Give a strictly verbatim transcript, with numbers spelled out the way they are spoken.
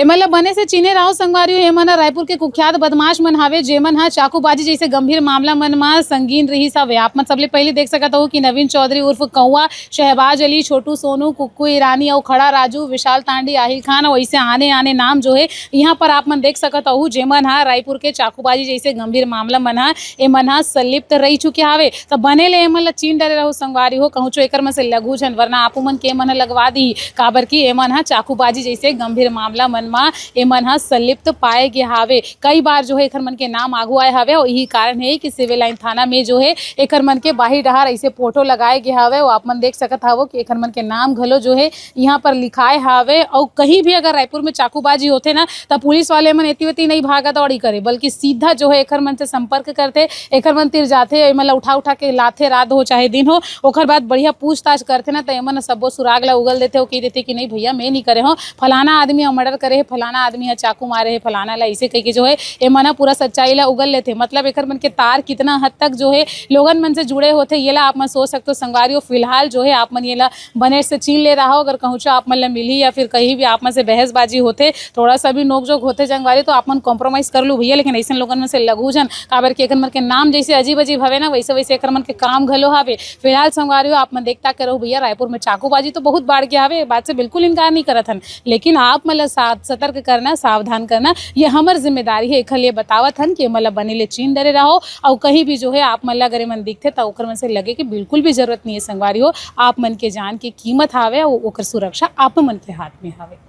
एमन ला बने से चिन्हे राहव संगवारी हो, एमन ह रायपुर के कुख्यात बदमाश मन हावे, जेमन ह चाकूबाजी जैसे गंभीर मामला मन म संगीन रिहिस हावे। आप मन सबले पहले देख सकत हव कि नवीन चौधरी उर्फ कौआ, शहबाज अली, छोटू सोनू, कुक्कू ईरानी अउ खड़ा राजू, विशाल तांडी, आहिल खान अउ ऐसे आने आने नाम जो है यहाँ पर आप मन देख सकत हव, जेमन ह रायपुर के चाकूबाजी जैसे गंभीर मामला मन ह एमन ह संलिप्त रही चुके हावे। त बने ले एमन ला चीन डरे रहो संगवारी हो, कहूँचो एकर मन से लगू झन, वरना आपू मन के एमन ह लगवा दी, काबर कि एमन ह चाकूबाजी जैसे गंभीर मामला मन म एमन ह संलिप्त पाए गे हावे। कई बार जो है एखर मन के नाम आगू आए हावे, और यही कारण है कि सिविल लाइन थाना में जो है एखर मन के बाहिर डहार ऐसे फोटो लगाए गे हावे। वो आप मन देख सकत हावो कि एखर मन के नाम घलो जो है यहाँ पर लिखाए हावे। और कहीं भी अगर रायपुर में चाकूबाजी होथे ना, त पुलिस वाले मन एती ओती नहीं भागा दौड़ी करे, बल्कि सीधा जो है एखर मन से संपर्क करथे, एखर मन तिर जाथे, एमन ला उठा उठा के लाथे, रात हो चाहे दिन हो। ओकर बाद बढ़िया पूछताछ करथे ना, त एमन सबो सुराग ला उगल देथे, वो कह देथे कि नहीं भैया, मैं नहीं करे हो, फलाना आदमी ह मर्डर करे है, फलाना आदमी ह चाकू मारे है, फलाना ला, ऐसे कह के जो है एमन ह पूरा सच्चाई ला उगल लेथे। मतलब एखर मन के तार कितना हद तक जो है लोगन मन से जुड़े होथे, ये ला आप मन सोच सकते हो संगवारी हो। फिलहाल जो है आप मन ये ला बने से चीन ले रहा हो, अगर कहूँचो आप मन ला मिली या फिर कहीं भी आप मन से बहसबाजी होथे, थोड़ा सा भी नोकझोंक होथे संगवारी, तो आप मन कॉम्प्रोमाइज कर लू भैया, लेकिन ऐसे लोगन मन से लगू झन, काबर कि एखर मन के नाम जैसे अजीब अजीब हवे ना, वैसे वैसे एखर मन के काम घलो हवे। फिलहाल संगवारी हो, आप मन देखता के रहो भैया, रायपुर में चाकूबाजी तो बहुत बाढ़ के हवे, ये बात से बिल्कुल इनकार नहीं करत हन, लेकिन आप मन ला साथ सतर्क करना, सावधान करना, ये हमर जिम्मेदारी है। एखर लिए बतावत हन कि एमन ला बने ले चीन डरे रहो, और कहीं भी जो है आप मन ला अगर एमन दिखथे, त ओकर मन से लगे कि बिल्कुल भी जरूरत नहीं है संगवारी हो, आप मन के जान के कीमत हावे, और ओकर सुरक्षा आप मन के हाथ में हावे।